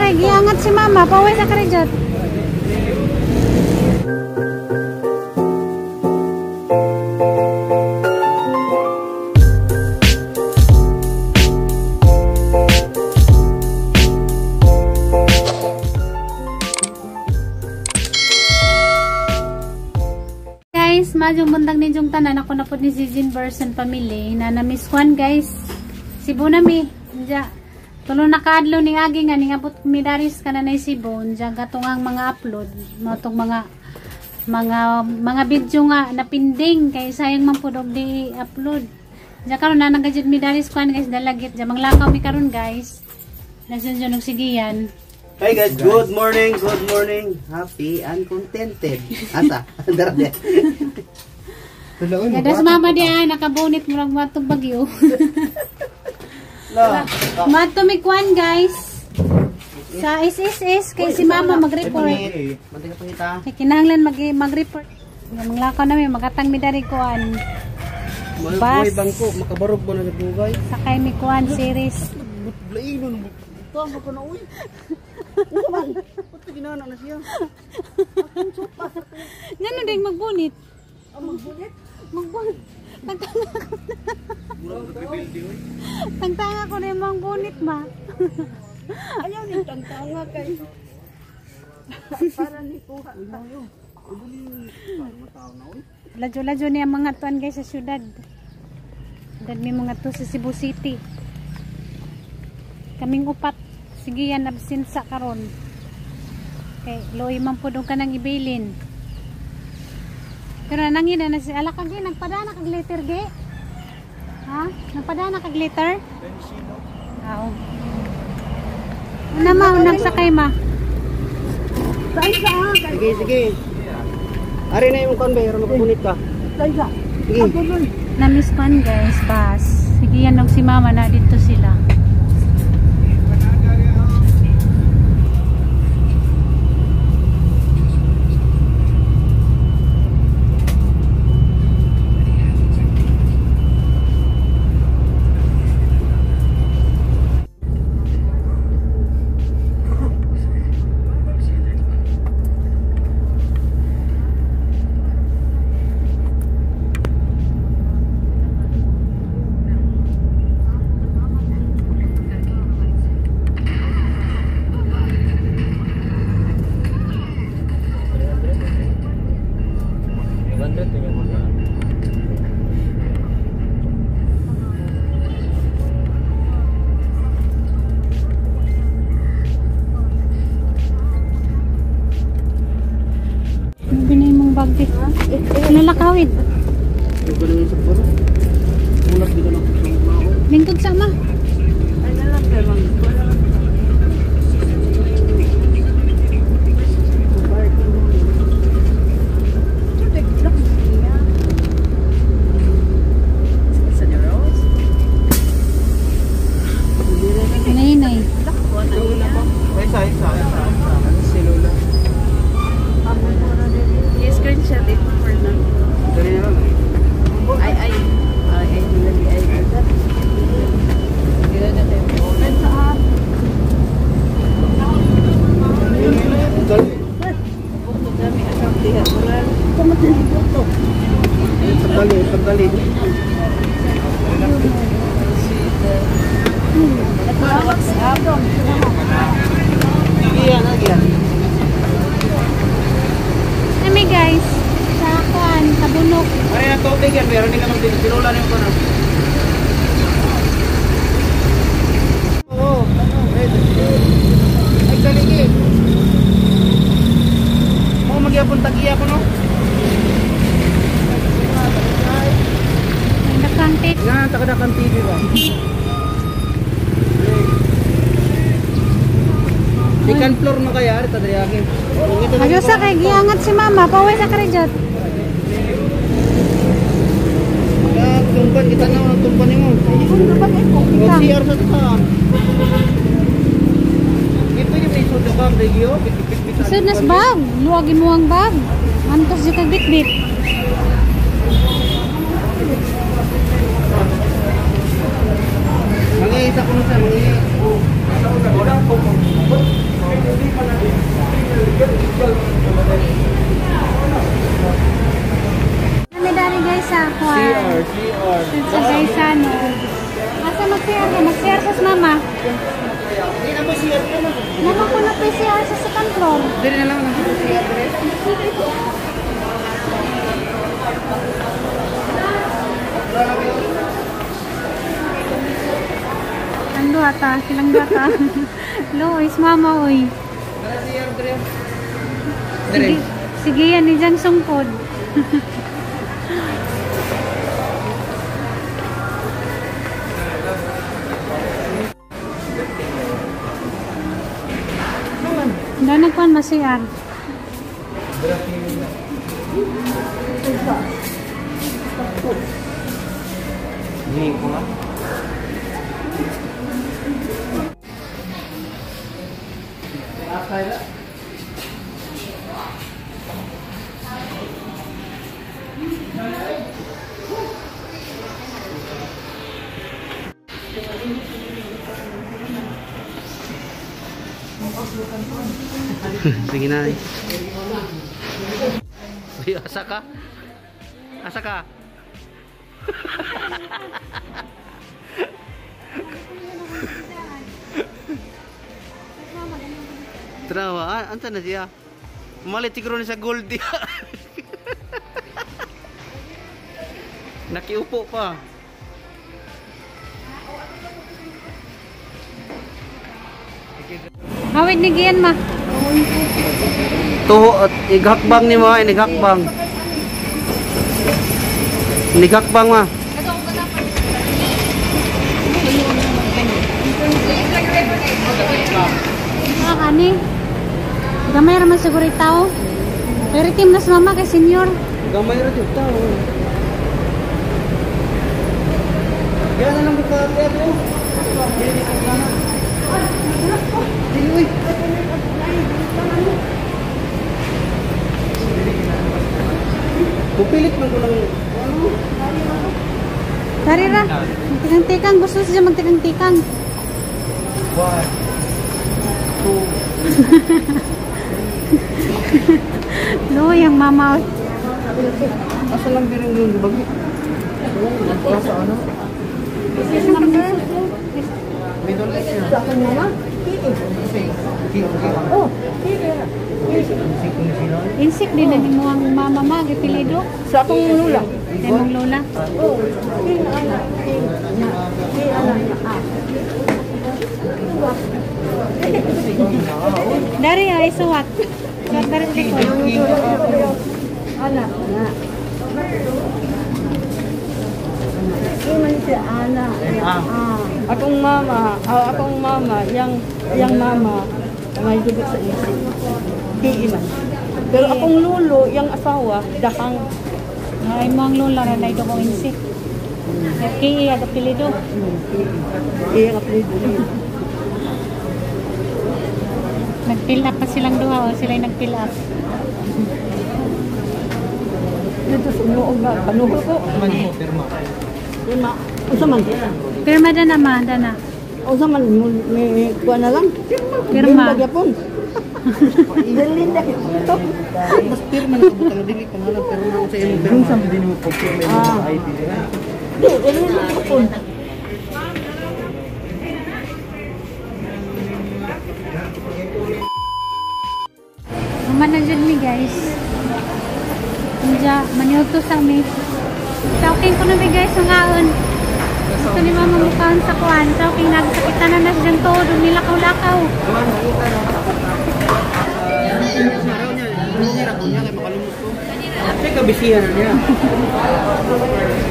kay giangat si mama, paway sa karejot. Guys, madyong buntag ninyong tanan. Ako na po ni Zizin Version Family na na-miss kwan guys. Cebu na mi. Diya. Tulo na kaadlaw ni agi nga ningabot mi daris ka na nay Cebu. Diya gatong ang mga upload, matong mga video nga napinding kay sayang man pud og di upload. Diya karon na nagajud mi daris kwan guys dalagit. Diya manglakaw mi karon guys. Nasun jud og sigiyan. Hey guys, good morning, good morning. Happy and contented. Asa? Darade. Gadas mama diya nakabunit murag matong bagyo. Mato mi kwan guys. Sa SSS kay si mama mag-report. Mantay ka pangita. Kay kinahanglan mag-report. Manglakaw na mi magatang mi dari kuan. Bus. Bangko makabarog ba na sa bugay? Sakay mi kuan series. Blainon mo. Tama ka na uy. Unsa man? Pati ginana na siya. Akong sopa. Ngano ding magbunit? Ah, magbunit? Magbunit. Tagtanga ko. Tagtanga ko na yung magbunit ma. Ayaw ni tagtanga kay. Para ni kuha. Ladyo-ladyo niya mga tuan guys sa syudad. Dad may mga to sa Cebu City. Kaming upat. Sige yan, absent sa karon. Kay loy man po doon ka nang ibilin. Pero nangina na si ala kag nagpadana kag glitter ge. Ha? Nagpadana kag glitter? Oo. Una ma, unang sakay ma. Sige, sige. Ari na yung kon ba, pero magpunit ka. Sige. Na-miss kon guys, bus. Sige yan og si mama na dito sila. Lalakawid. Lingkod sama. Nay-nay. Isa. I-screenshot it for now. Ay, ay. Ay, ay, ay, ay. Pagdali. Iyan. Kami guys, sa kuan, Tabunok. Ano yung tubig yan? Meron din naman pinula na yung kuno. Oo. Ay, kaligi. Oo, magyapon tagiya ko no? Nakang TV. Nga, takadakang TV ba? Second floor mo kaya, Arita Driakin. Ayos sa kay giangat si mama, paway sa karejot. Tumpan kita na ang tumpan nimo. CR sa ta. Ito yung may isod na bag, regio. Isod na sa bag. Luwagin mo ang bag. Antos di kag bitbit. Mangi isa ko sa mangi. CR sa second floor. Dili na lang nang siya dire. Ang duha ta, silang duha ta. Lo, is mama oy. Tara CR dire. Sige, sige yan ni Jang sungkod. Doon nagkuhan ma-CR. Ni ko nga. Sige na. Uy, asa ka? Asa ka? Tara, anta na siya. Malit siguro ni sa gold diya. Nakiupo pa. Awit ni Gian ma. Tuho at ighakbang ni mo, inighakbang. Inighakbang ma. Ah, kani. Gamay ra man siguro tao. Pero team nas mama kay senior. Gamay ra jud tao. Yan na lang ka kaya to. Dili ka na. Dili uy. Pupilit man ko lang ano. Dari ra. Magtikang-tikang gusto siya magtikang-tikang. 1 2 Lo, yung mama. Asa lang biring yung bagi? Sa ano? Middle age na. Sa akin mama? Oh, Insik din na mo ang mama ma gipilido. sa akong lula. Kay mong lola. Oh, king ana, king na, king ana na. Ah. Dari ay suwat. Suwat dari sa likod. Ana na. Iman si Ana. Ah. Akong mama, akong mama, yang mama may dugo sa isip. Di iman. Pero akong lolo, yang asawa, dahang. Ay mo ang lola ra na kong insik. Kay iya gapilido. Iya ang apelido niya. Nag-fill up pa silang duha o sila yung nag-fill up. Dito sa unoog ba? Panuhol ko. Pirma. Pirma. Unsa man? Pirma da na ma, da na. Unsa man may kuha na lang? Pirma. Pirma gyapon. Belinda gyapon. Mas pirma na kabutang dili pangalan pero na sa imong pirma. Dili mo pagpirma imong ID nila. Di, Belinda gyapon. Human na dyan mi guys. Diya, maniuto sa mi. Chowking ko na mi guys, ang aon. Gusto ni mama mukhaan sa kuan. Chowking, nagsakitan na na siyang tuhod. Nilakaw-lakaw. Kaya kabisihan na niya.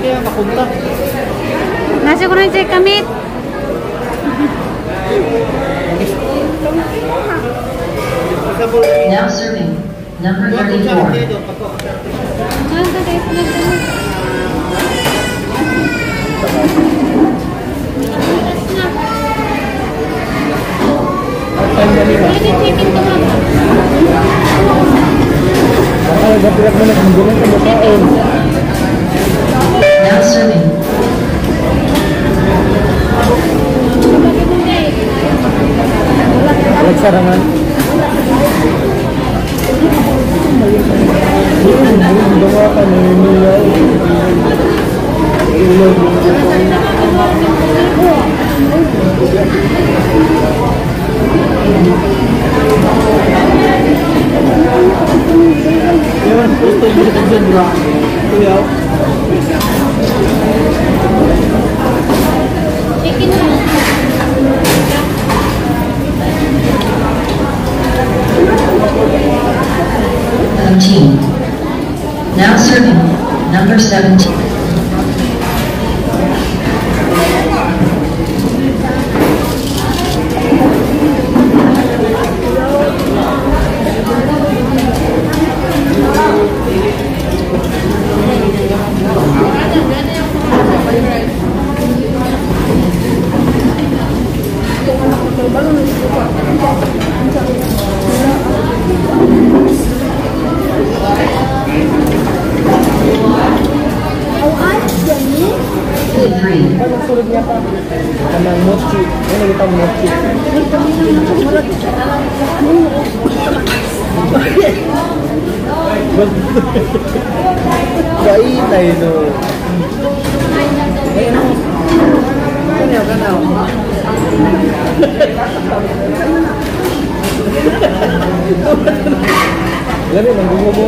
Kaya makunta. Nasa ko rin siya kamit. Now serving, number 34. Ano ka guys? Oras na. Pwede chicken to mama. Chicken. Now serving. Sobra. Kuya. Chicken lang. 17. Now serving number 17. 3. Kanang mochi. Ano itang mochi? Kainay no. Ay, ano? Kanaw, kanaw. Lami, manggumubo.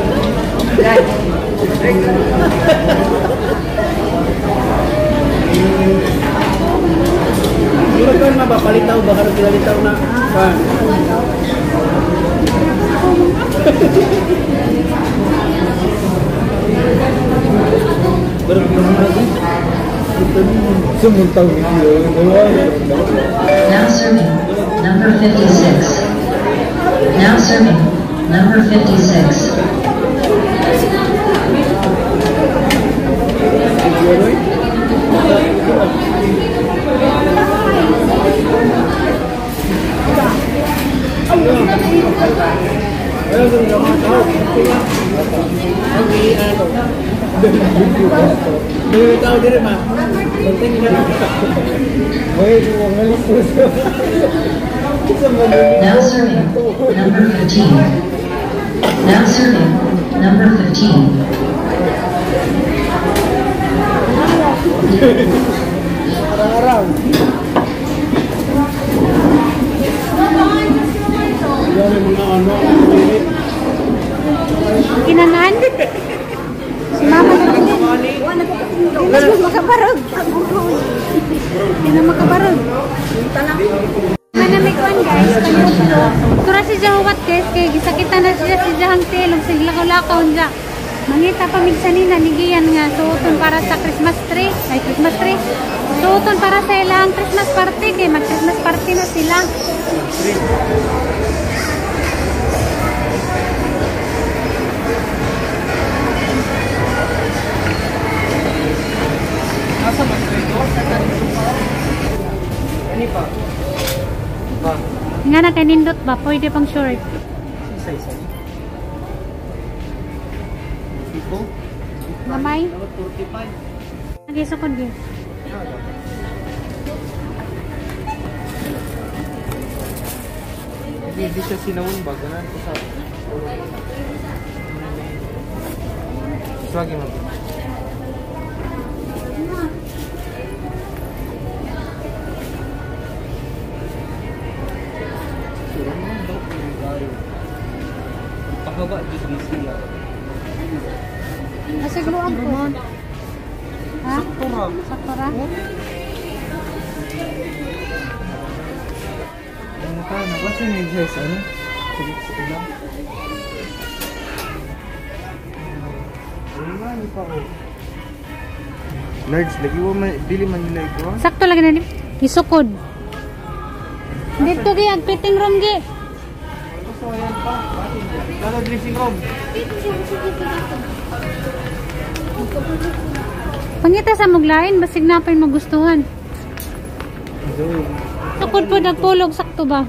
Murag kan mapapalitaw ba karon pinalitaw na kan. Now serving number 56. Now serving number 56. Now serving number 15. Now serving number 15. Arang-arang. Yan yung mga ano, Kinanan? Si mama na din. Hindi na makabarog. Hindi na makabarog. Manamikuan guys, panuplo. Tura si Jahwat guys, kay gisakitan na siya si Jahang tilog, sige lakaw-lakaw niya. Mangita pa minsanina ni Gian nga suoton para sa Christmas tree. Ay, Christmas tree. Suoton para sa ilang Christmas party kay mag-Christmas party na sila. Asa man ito? Ani pa? Ba. Nga na kay nindot ba pwede pang short. Isa-isa. Tipo? Gamay. 45. Nagisukod gyud. Hindi siya sinawon ba? Ganun ko sa... Swagi mo. Pakaba dito ni siya. Nasigluan ko. Ha? Sakto ra. Sakto ra? Ano ka? Napansin niyo guys, ano? Sige, sige lang. Ano pa ko? Large, lagi wa man, dili man nila ikaw. Sakto lagi na ni. Isukod. Dito gi ang fitting room gi. So, ayan pa. Lalo dressing room. Pangita sa muglain, basig na pa yung magustuhan. Sukod po nagpulog, sakto ba?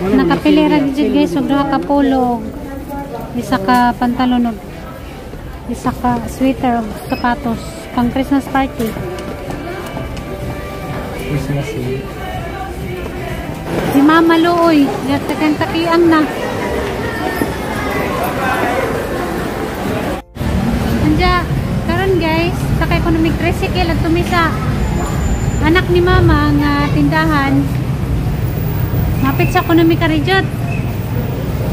Nakapili ra gid guys og duha ka pulog, isa ka pantalon og isa ka sweater og sapatos pang Christmas party. Christmas eh. Si Mama Luoy, yatakan takiang na. Anja, Nag-tricycle at tumisa anak ni mama nga tindahan. Mapit sa kuno mi karijot.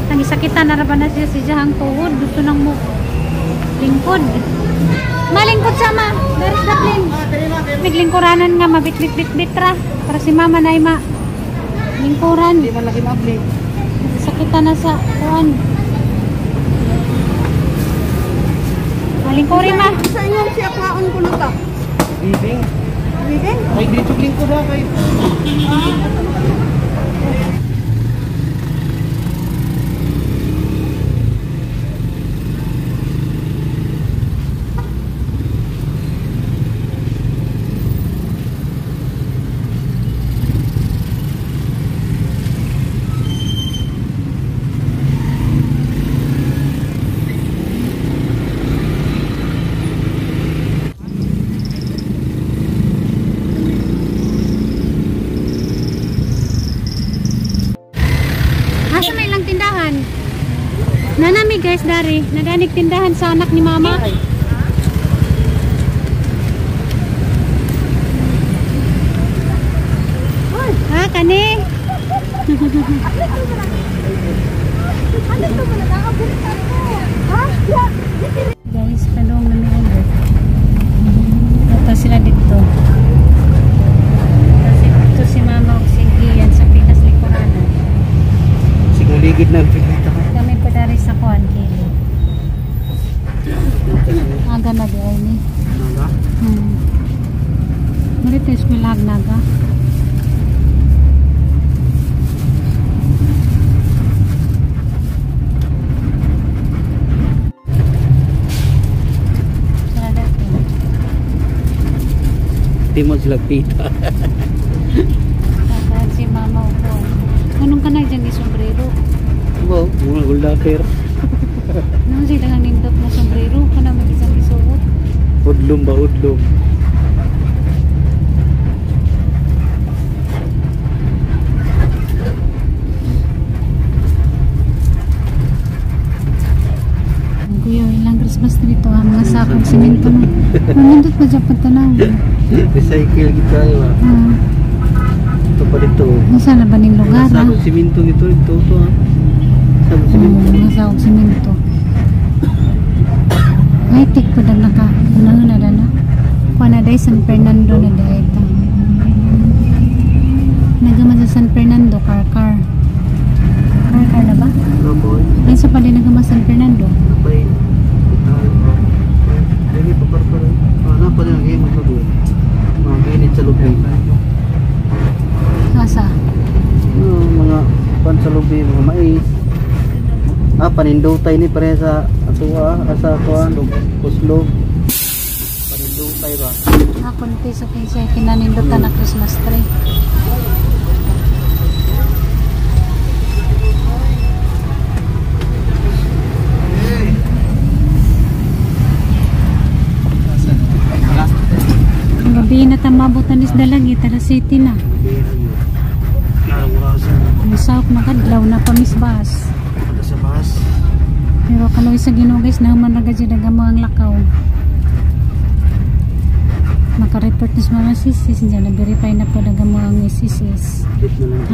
Tangisakitan na ra ba na siya si Jahang tuhod. Gusto nang mo lingkod. Malingkod sama. There's the plane. Miglingkuranan nga mabit-bit-bit-bit ra para si mama na ima lingkuran. Hindi man lagi maabli. Sakitan na sa kuan. Malingkuri ma. Sa inyo siya kaon ko na ta. Bibing. Bibing? Ay, dito lingkod ha kay. Asa na ilang tindahan? Nanami guys dari, naganig tindahan sa anak ni mama. Ha, kani? Guys, palong na may order. Ito sila dito. Ito si mama og si Gian sa Pinas Lingkuranan. Siguligid na pigita ka. Kami pa dari sa kuan kilo. Aga na di ay ni. Naga. Marito eskwela naga. Sila dito. Di mo sila pita. Kakahan si mama upo. Anong ka na dyan sombrero? Bo, mga guldaper. Anong sila nga nindot na sombrero? Kana may isang isuot. Udlom ba udlom? Ang kuya, ilang Christmas tree to ang mga sakong simento no. Nindot pa dyan pagtanaw. Recycle kita ba? Ah, Ito pa dito. nasa na ba ning lugar ah? Sakong simento ito ito to ha. Sakong simento. Mga sakong simento. Ay, tik pa na naka. Ano na na na? Kuha na day, San Fernando na day ito. Nagaman sa San Fernando, car-car. Car-car na ba? Ano boy? Ay, sa pala nagaman San Fernando. Napay. Lagi pa par par. Ano pa din ang game maglago. Mga ginit sa lubi. Asa? Ano, mga pan sa lubi, mga mais. Ah, panindutay ni pare sa atua, asa kuan, kuslog. Panindutay ba? Ah, kunti sa kinsa kinanindutan na Christmas tree. Ang gabi na tamabutan is dalag, tara city na. Misaok na kadlaw na pamisbas. Sa bus. Pero kaloy sa Ginoo guys, nahuman ra gid ang mga lakaw. Maka-report ni sa mga sisis, diyan na-verify na po ang mga SSS.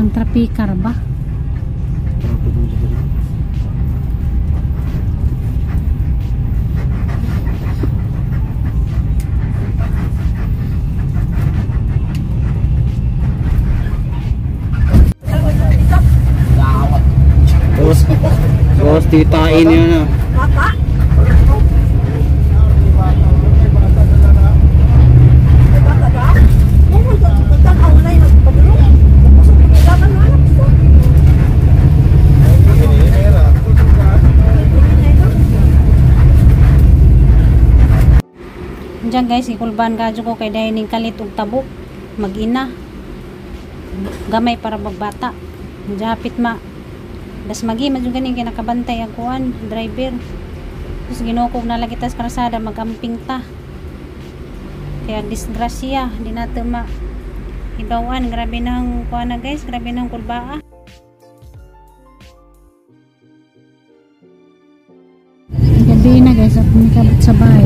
Ang trapikar ba? Boss, boss, titain yun ah. Bata? Bata ka? Diyan guys, ikulban kadyo ko kay dahil ning kalit og tabok mag-ina. Gamay para magbata. Japit ma. Das magi man jud ganing kinakabantay ang kuan driver. Tapos ginukog na lagi tas krasada magamping ta. Kaya disgrasya, di nato ma hibawan. Grabe na ang kuan na guys, grabe na ang kulbaa. Gabi na guys, at kumikabot sa bahay.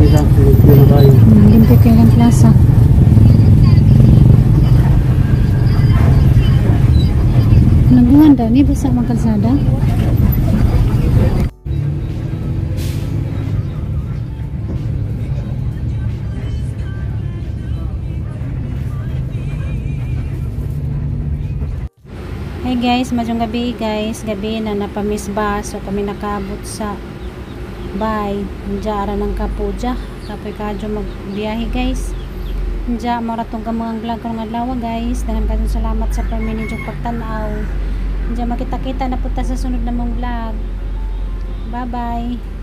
Kisa, limpyo na tayo. Limpyo kayo ng plaza. Naguhan daw ni basta mga kalsada. Hey guys, madyong gabi guys. Gabi na napamiss ba so kami nakaabot sa bay. Diya ara ng kapuja. Kapoy kadyo magbiyahe guys. Diya mora tong kamang vlog karong adlaw guys. Daghang kayong salamat sa permi ninyong pagtan-aw. Diya makita-kita na punta sa sunod namong vlog. Bye bye.